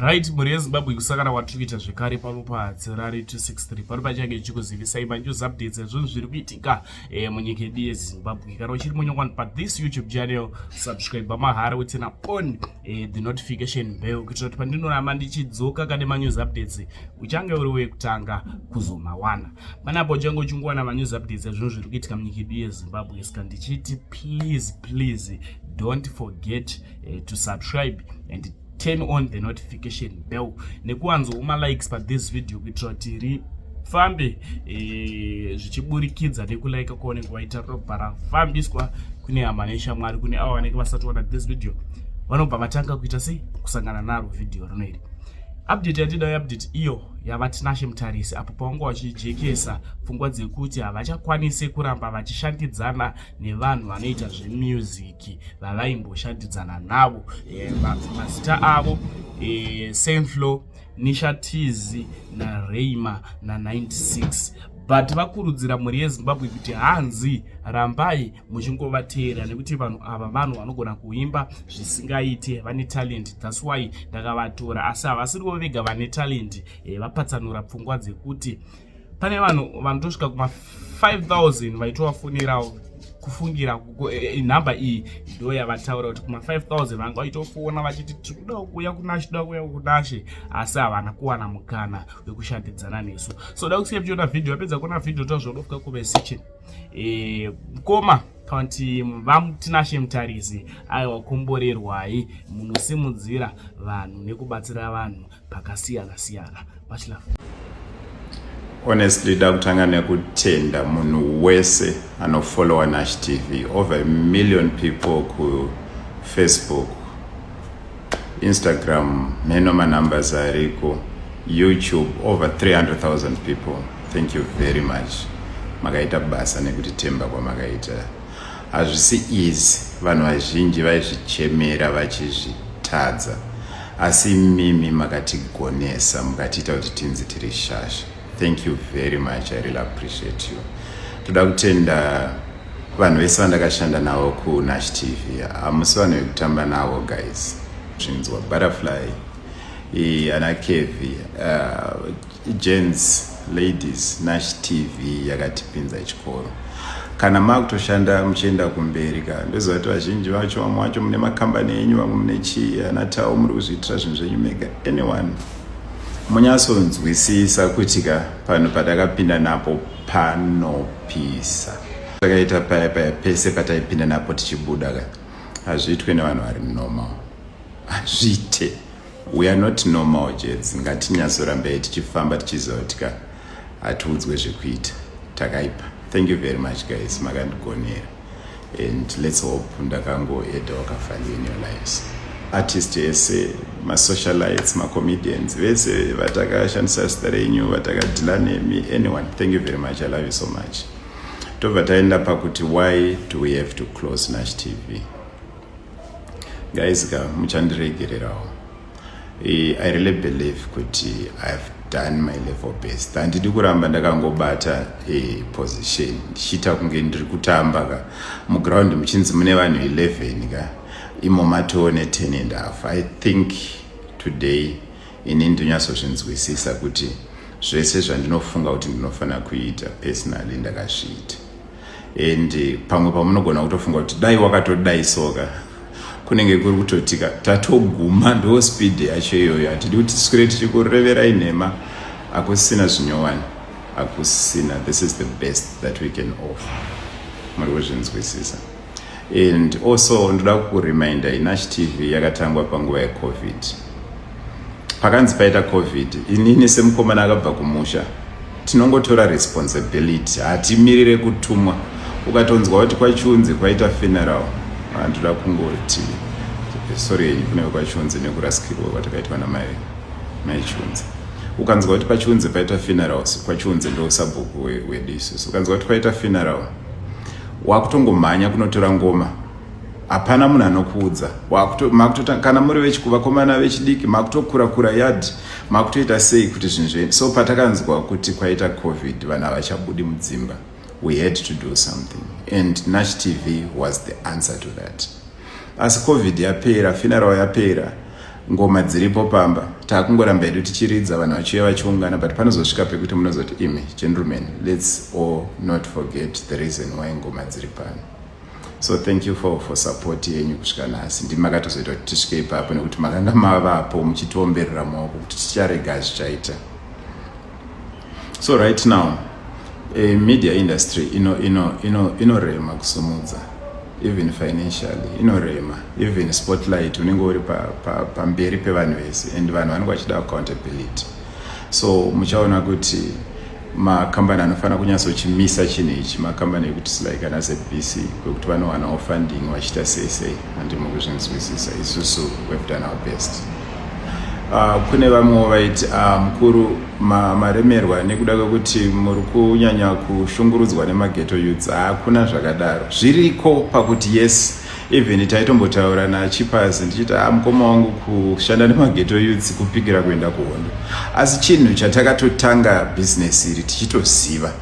Right, mhuri yeZimbabwe, kusangana kwatiri kuita zvekare pano paHatirari 263, pano pachange ichikuzivisai manews updates ezvinhu zviri kuitika munyika yedu yeZimbabwe. Kana uchiri munyowani pathis YouTube channel, subscribe mahara, uturn on the notification bell kuitira kuti pandinoramba ndichidzoka kane manews updates, uchange uri wekutanga kuzomawana. Panapo uchange uchingowana manews updates ezvinhu zviri kuitika munyika yedu yeZimbabwe. Saka ndichiti please, please don't forget to subscribe and turn on the notification bell nekuwanzowo malikes pathis video kuitira kuti rifambe zvichiburikidza nekulaika kwaunenge waita, robva rafambiswa kune hama neshamwari, kune avo vanenge vasati wana this video, vanobva vatanga kuita sei, kusangana naro vhidhiyo rino iri. Update yatida, update iyo yavaTinashe Mutarisi, apo pavanga vachijekesa pfungwa dzekuti havachakwanisi kuramba vachishandidzana nevanhu vanoita zvemusic vavaimboshandidzana navo. Mazita avo Saintfloew, Nisha Tiz naRaymer na96, but vakurudzira mhuri yeZimbabwe kuti hanzi rambai muchingovateera nekuti vanhu ava vanhu vanogona kuimba zvisingaite, vane talent, that's why ndakavatora. Asi havasirivo vega vane talent. Vapatsanura pfungwa dzekuti pane vanhu vanotosvika kuma 5000 vaitovafonerawo. Kufungira nhamba iyi ndo yavataura kuti kuma 5000 vanga vaitofona vachiti tiri kuda kuuya kuNashe, toda kuuya kuNashe, asi havana kuwana mukana wekushandidzana nesu. So da kusiya tichiona vhidhiyo. Apedza kuona vhidhiyo, tazvodofika comment section. Mukoma kana kuti vaTinashe Mutarisi, aiwa, komborerwai, munosimudzira vanhu nekubatsira vanhu pakasiyana siyana. Much love. Honestly, da kutanga nekutenda munhu wese anofollowa Nash TV, over a million people kuFacebook, Instagram, meno manumbers ariko, YouTube, over 300,000 people. Thank you very much, makaita basa nekutitemba kwamakaita. Hazvisi easy, vanhu vazhinji vaizvichemera vachizvitadza, asi mimi makatigonesa, mukatiita kuti tinzi tiri shasha. Thank you very much, I really appreciate you. Toda kutenda vanhu vese vandakashanda navo kuNash TV. Hamusi vanhu vekutamba navo, guys. Zvinzwa Butterfly, ana Kevi, gents, ladies, Nash TV yakatipinza chikoro. Kana makutoshanda muchienda kumberi ka, ndoziva kuti vazhinji vacho, vamwe vacho mune makambani enyu, vamwe mune chii, ana tao muri kuzviitira zvinhu zvenyu mega. Anyone munyatsonzwisisa kuti ka panhu patakapinda napo panopisa. Takaita paya paya pese pataipinda napo tichibuda ka, hazviitwe nevanhu vari normal, hazviite. We are not normal jets. Ngatinyatsorambei tichifamba tichiziva kuti ka hatiudzwe zvekuita, takaipa. Thank you very much, guys, makandigonera, and let's hope ndakangoaddawo kavalue in your lives. Artist ese, masocialites, macomedians vese vatakashandisa zita renyu, vatakadhila nemi, anyone, thank you very much, I love you so much. Tobva taenda pakuti why do we have to close Nash TV? Guys ka, muchandiregererawo. I really believe kuti I've done my level best. Handidi kuramba ndakangobata position ndichiita kunge ndiri kutamba ka muground muchinzi mune vanhu 11 ka, imo matoone 10 and half. I think today ini ndinyatsozvinzwisisa kuti zvese zvandinofunga kuti ndinofanira kuita personally ndakazviita, and pamwe pamunogona kutofunga kuti dai wakatodai soka, kunenge kuri kutotika tatoguma. Ndo speed yacho iyoyo. Hatidi kuti tiswere tichikureverai nhema. Hakusina zvinyowani, hakusina. This is the best that we can offer, muri kuzvinzwisisa. And also ndoda kukureminda, iNash TV yakatangwa panguva yeCovid. Pakanzi paita COVID, inini semukomana akabva kumusha, tinongotora responsibility, hatimirire kutumwa. Ukatonzwa kuti kwaChiunzi kwaita funeral, ndoda kungoti sorry yenyu kune vekwaChiunzi nekurasikirwa kwatakaitwa namai mai Chiunzi. Ukanzwa kuti paChiunzi paita funeral, kwaChiunzi ndo sabhuku wedu isusu, ukanzwa kuti kwaita funeral, wakutongomhanya kunotora ngoma. Hapana munhu anokuudza. Kana muri vakomana vechidiki, makutokura kura yard, makutoita sei kuti zvinhu zve. So patakanzwa kuti kwaita COVID, vanhu havachabudi mudzimba, we had to do something, and Nash TV was the answer to that. Asi COVID yapera, funeral yapera, ngoma dziripo pamba. Takungoramba hedu tichiridza, vanhu vachiuya vachiungana, but panozosvika pekuti munozoti, "Imi gentlemen, let's all not forget the reason why ngoma dziri pano." So thank you for support yenyu kusvika nhasi. Ndimi makatozoita kuti tisvike ipapo, nekuti makanga mavapo muchitiomberera maoko kuti ticharega, zvichaita. So right now, media industry inorema ino, ino, ino kusumudza, even financially inorema. Even spotlight, unenge uri pamberi pa, pa pevanhu vese, and vanhu vanenge vachida accountability. So muchaona kuti makambani anofanira kunyatsochimisa chinhu ichi, makambani ekuti like ana ZBC, kwekuti vanowanawo funding vachiita sei sei. Handimo kuzvinzwisisa. Isusu we've done our best. Kune vamwewo vaiti, "Mukuru, maremerwa nekuda kwekuti muri kunyanya kushungurudzwa nemaghetto youths." Hakuna zvakadaro. Zviriko pakuti yes, even taitombotaura naChipas ndichiti, "A, mukoma wangu, kushanda nemaghetto youths kupikira kuenda kuhondo." Asi chinhu chatakatotanga bhizinesi iri tichitoziva,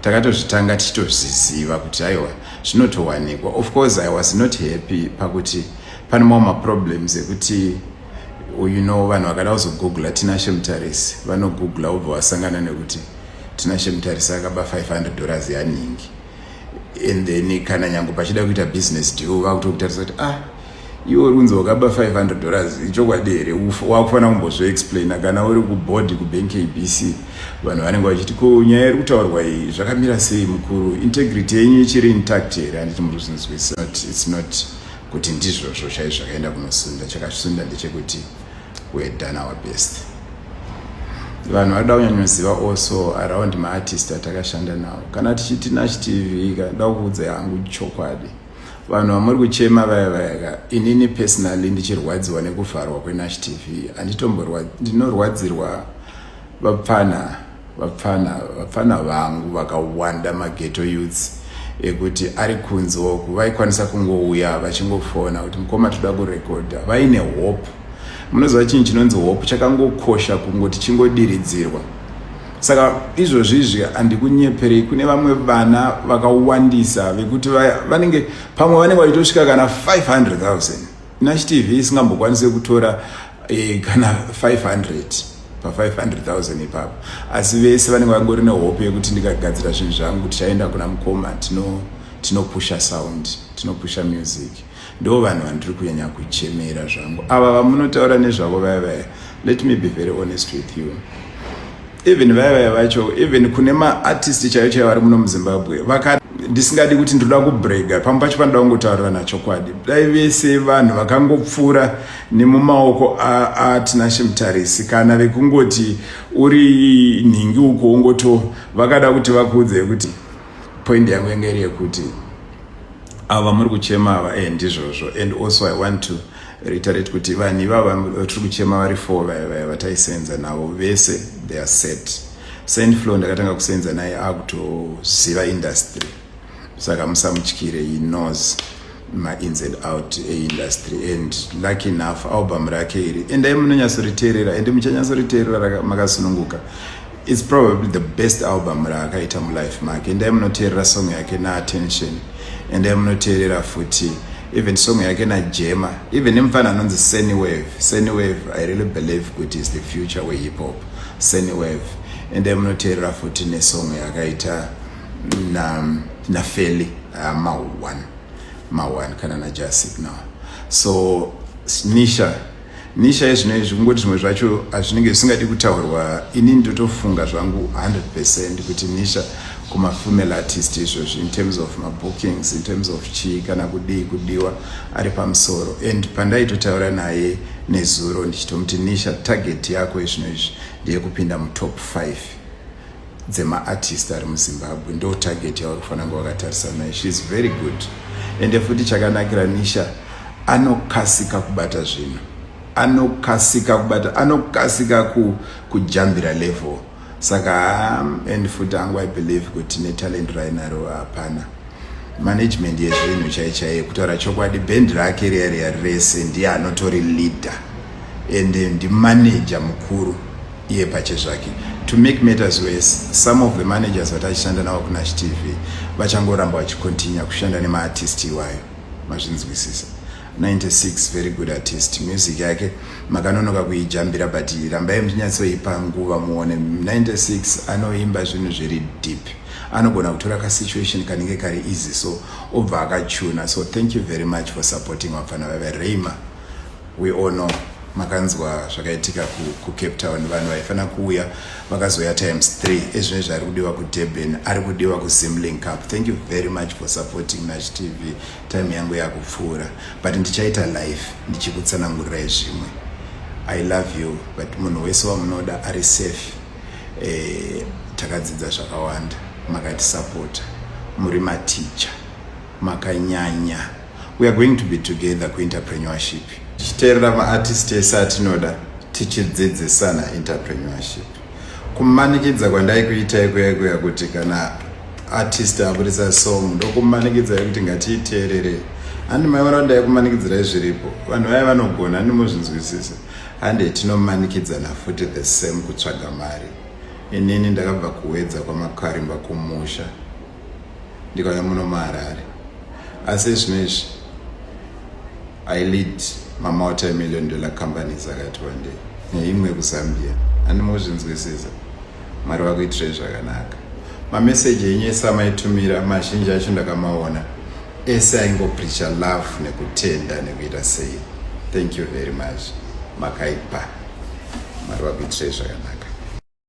takatozvitanga tichitozviziva kuti aiwa, zvinotowanikwa. Of course I was not happy pakuti pane mamwe maproblems ekuti vanhu vakada kuzogoogla Tinashe Mutarisi, vanogoogla vobva vasangana nekuti Tinashe Mutarisi akaba $500 yaningi. And then kana nyange pachida kuita business deal, vakutokutarisa kuti, "Ah, iwe uri kunzi wakaba $500, ichokwadi here?" Wakufanira kumbozvoexplaina. Kana uri kuboard kubank ABC, vanhu vanenge vachiti, "Ko nyaya iri kutaurwa iyi zvakamira sei, mukuru? Integrity yenyu ichiri intact here?" Handiti muri kuzvinzwisisa? It's not kuti ndizvozvo chaizvo zvakaenda kunosunda. Chakasunda ndechekuti we had done our best. Vanhu varida kunyanyoziva also around maartist atakashanda nawo. Kana tichiti Nash TV, kana kuudza hangu chokwadi, vanhu vamuri kuchema vaya vayaka, inini personally ndichirwadziwa nekuvharwa kweNash TV, handitomborwa. Ndinorwadzirwa vapfana, vapfana, vapfana vangu vakawanda, maghetto youths ekuti ari kunze uku, vaikwanisa kungouya vachingofona kuti, "Mukoma, toda kurekodha," vaine hope. Munoziva chinhu chinonzi hope chakangokosha kungoti chingodiridzirwa. Saka izvozvi izvi, handikunyeperei, kune vamwe vana vakawandisa vekuti vanenge pamwe vanenge vachitosvika kana 500 000. Nash TV isingambokwanisi kutora kana 500 pa500 000 ipapo, asi vese vanenge vangori nehope yekuti, "Ndikagadzira zvinhu zvangu, tichaenda kuna mukoma, tinopusha sound, tinopusha music." Ndo vanhu vandiri kunyanya kuchemera zvangu. Ava vamunotaura nezvavo vaya vaya, let me be very honest with you, even vaya vaya vacho, even kune maartist chaivo chaivo vari muno muZimbabwe, vaka ndisingadi kuti ndinoda kubrega, pamwe pacho panoda kungotaurirana chokwadi. Dai vese vanhu vakangopfuura nemumaoko aTinashe Mutarisi, kana vekungoti uri nhingi uko, ungoto vakada kuti vakuudze kuti point yangu yanga iri yekuti ava muri kuchema ava, ndizvozvo. And also I want to reiterate kuti vanhu ivava tiri kuchema vari four vaya vaya vataisenza navo vese, they are set. Saintfloew ndakatanga kusenza naye akutoziva industry, saka musamutyire. He knows mains and out eindustry, and lucky enough album rake iri, endai munonyatsoriteerera, ende muchanyatsoriteerera makasununguka. It's probably the best album raakaita mulife make. Endai munoteerera song yake naAttention, endai munoteerera futi even song yake naJema, even nemufana anonzi Sunny Wave. Sunny Wave, I really believe kuti is the future wehip hop, Sunny Wave. Endai munoteerera futi nesong yakaita naFeli, ma1 ma1, kana naJasik now. So Nisha, Nisha yezvino izvi, kungoti zvimwe zvacho hazvinenge zvisingadi kutaurwa. Inini ndotofunga zvangu 100% kuti Nisha kumafemale artist izvozvi, in terms of mabookings, in terms of chii kana kudii kudiwa, ari pamusoro. And pandaitotaura naye nezuro ndichitomuti, "Nisha, target yako izvino izvi ndeyekupinda mutop 5 dzemaartist ari muZimbabwe. Ndo target yauri kufanira kunge wakatarisa naye." She is very good. Ende futi chakanakira Nisha, anokasika kubata zvinhu, anokasika kubata, anokasika kujambira level. Saka and futi hangu I believe kuti netalent rainaro, hapana management yezvinhu chai chaiye. Kutaura chokwadi, bhendi rake riya riya rese ndiye anotori leader and ndimanager mukuru iye pache zvake. To make matters worse, some of the managers vatachishanda navo kuNash TV vachangoramba vachicontinua kushanda nemaartist iwayo. Mazvinzwisisa? 96, very good artist. Music yake makanonoka kuijambira, but rambai muchinyatsoipa nguva muone. 96 anoimba zvinhu zviri deep, anogona kutora kasituation kanenge kari easy, so obva akachuna. So thank you very much for supporting vapfana vave Reima. We all know, makanzwa zvakaitika kuCape Town. Vanhu vaifanira kuuya vakazoya times 3. Ezvino zvari kudiwa kuDurban, ari kudiwa kuZimlink Cup. Thank you very much for supporting Nash TV. Time yangu yakupfuura, but ndichaita live ndichikutsanangurirai zvimwe. I love you, but munhu wese wamunoda ari safe. Takadzidza zvakawanda, makatisapota, muri maticha makanyanya. We are going to be together kuentrepreneurship, tichiteerera maartist ese atinoda, tichidzidzisana entrepreneurship. Kumanikidza kwandaikuitai kuya kuti kana artist abudisa song, ndokumanikidzai kuti ngatiiteerere. Handi maiona kuti ndaikumanikidzirai zviripo? Vanhu vaya vanogona, handimuzvinzwisisa. Hande tinomanikidzana futi the same kutsvaga mari. Inini ndakabva kuWedza kwaMakarimba kumusha, ndikauya muno muHarare, asi zvino izvi I lead mamulti-million dollar companies akati wandei, neimwe kuZambia. Handimuzvinzwisisa. Mwari vakuitirai zvakanaka. Mameseji enyu ese amaitumira, mazhinji acho ndakamaona ese, aingopreacha love nekutenda nekuita sei. Thank you very much, makaipa. Mwari vakuitirai zvakanaka.